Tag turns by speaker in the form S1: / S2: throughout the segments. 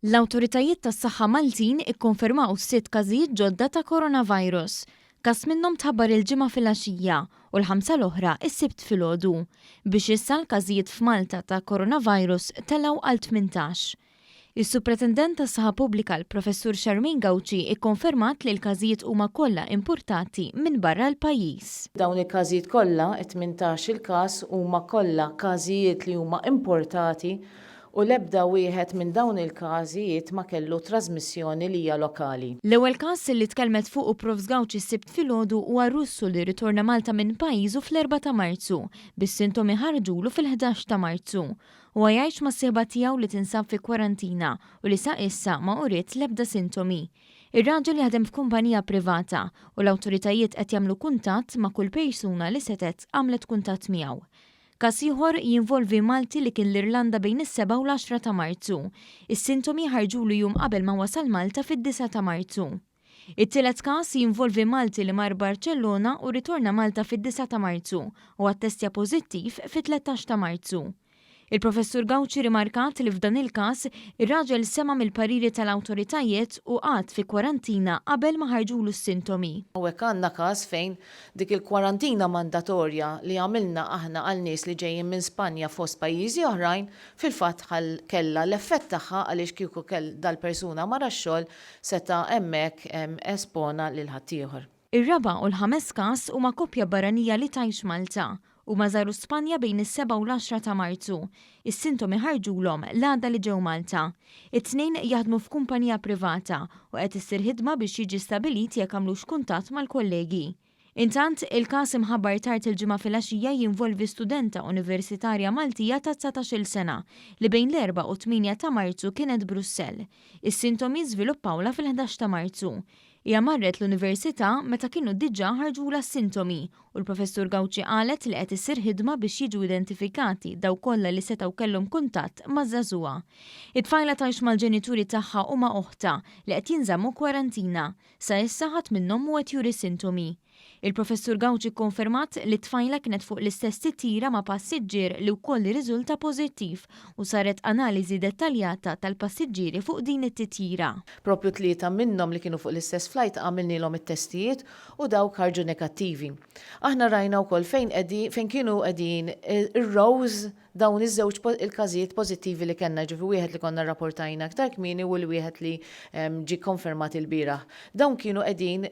S1: L-awtoritajiet tas-saħħa Maltin ikkonfermaw sitt każijiet ġodda ta' coronavirus. Każ minnhom tħabbar il-Ġimgħa filgħaxija u l-ħamsa l-oħra s-Sibt filgħodu. Biex issa l-każijiet f'Malta ta' coronavirus telgħu għal 18. Is-Supretendent tas-Saħħa Pubblika l-Professur Charmaine Gauci ikkonfermat li l-każijiet huma kollha impurtati minn barra l-pajjiż.
S2: Dawn il-każijiet kollha, it-18-il każ, huma kollha każijiet li huma importati u l-ebda wieħed minn dawn il-każijiet ma kellu trażmissjoni li hija lokali.
S1: L-ewwel każ li tkellmet fuqu Profs Gauci s-Sibt filgħodu huwa Russu li rritorna Malta minn pajjiżu fl-erbgħa ta' Marzu, bis-sintomi ħarġulu fil-ħdax ta' Marzu. Huwa jgħix mas-sieħba tiegħu li tinsab fi kwarantina u li sa issa ma uriet l-ebda sintomi. Ir-raġel jaħdem f'kumpanija privata u l-awtoritajiet qed jagħmlu kuntatt ma' kull persuna li setgħet għamlet kuntatt miegħu. Każ ieħor jinvolvi Malti li kien l-Irlanda bejn is-sebgħa u l-għaxra ta' Marzu. Is-sintomi ħarġulu jum qabel ma wasal Malta fid-disgħa ta' Marzu. It-tielet każ jinvolvi Malti li mar Barċellona u rritorna Malta fid-disgħa ta' Marzu u attestja pożittiv fit-tlettax ta' Marzu. Il-Professur Gauci rimarkat li f'dan il-każ, ir-raġel sema' mill-pariri tal-awtoritajiet u qagħad fi kwarantina qabel ma ħarġulu s-sintomi.
S2: Hawnhekk għandna każ fejn Dik il-kwarantina mandatorja li għamilna aħna għal nies li ġejjin minn Spanja fost pajjiżi oħrajn, fil-fatt kellha l-effett tagħha għaliex kieku dal-persuna mar għax-xogħol seta' hemmhekk espona lil ħaddieħor.
S1: Ir-raba' u l-ħames każ huma koppja barranija li tgħix Malta. Huma żaru Spanja bejn is-sebgħa u l-għaxra ta' Marzu. Is-sintomi ħarġulhom l-għada li ġew Malta. It-tnejn jaħdmu f'kumpanija privata u qed issir ħidma biex jiġi stabilit jekk għamlux kuntatt mal-kollegi. Intant, il-każ imħabbar tard il-Ġimgħa filgħaxija jinvolvi studenta universitarja Maltija ta' 19-il sena li bejn l-erbgħa u t-tmienja ta' Marzu kienet Brussell. Is-sintomi żviluppawlha fil-ħdax ta' Marzu. Hija marret l-università meta kienu diġà ħarġulha s-sintomi u l-Professur Gauci qalet li qed issir ħidma biex jiġu identifikati dawk kollha li setgħu kellhom kuntatt maż-żagħżugħa. It-tfajla tgħix mal-ġenituri tagħha u ma' oħtha li qed jinżammu kwarantina. Sa issa ħadd minnhom mhu qed juri sintomi. Il-Professur Gauci kkonfermat li t-tfajla kienet fuq l-istess titjira ma' passiġġier li wkoll irriżulta pożittiv u saret analiżi dettaljata tal-passiġġieri fuq din it-titjira.
S2: Propju tlieta minnhom li kienu fuq l-istess flight għamilnielhom it-testijiet u dawk ħarġu negattivi. Aħna rajna wkoll fejn qegħdin fejn kienu qegħdin ir-rows Dawn iż-żewġ il-każijiet pożittivi li kellna, jiġifieri wieħed li konna rrapportajna aktar kmieni u l-wieħed li ġie kkonfermat ilbieraħ. Dawn kienu qegħdin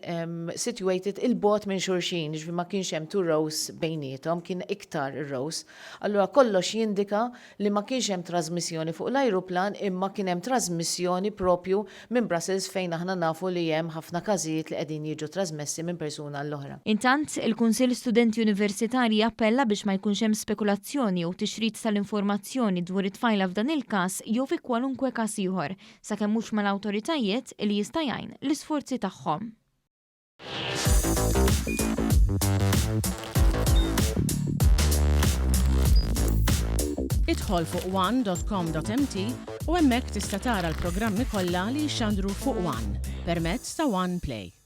S2: situated 'il bogħod minn xulxin, jiġifieri ma kienx hemm two rows bejniethom, kien iktar ir-rows. Allura kollox jindika li ma kienx hemm trażmissjoni fuq l-ajruplan imma kien hemm trażmissjoni propju minn Brussels fejn aħna nafu li hemm ħafna każijiet li qegħdin jiġu trażmessi minn persuna għall-oħra.
S1: Intant, il-Kunsill Studenti Universitarji appella biex ma jkunx hemm spekulazzjoni jew tixrid tal-informazzjoni dwar it-tfajla f'dan il-każ jew fi kwalunkwe każ ieħor, sakemm mhux mal-awtoritajiet li jista' jgħin l-isforzi tagħhom.
S3: Idħol fuq one.com.mt u hemmhekk tista' tara l-programmi kollha li jixxandru fuq One permezz ta' One Play.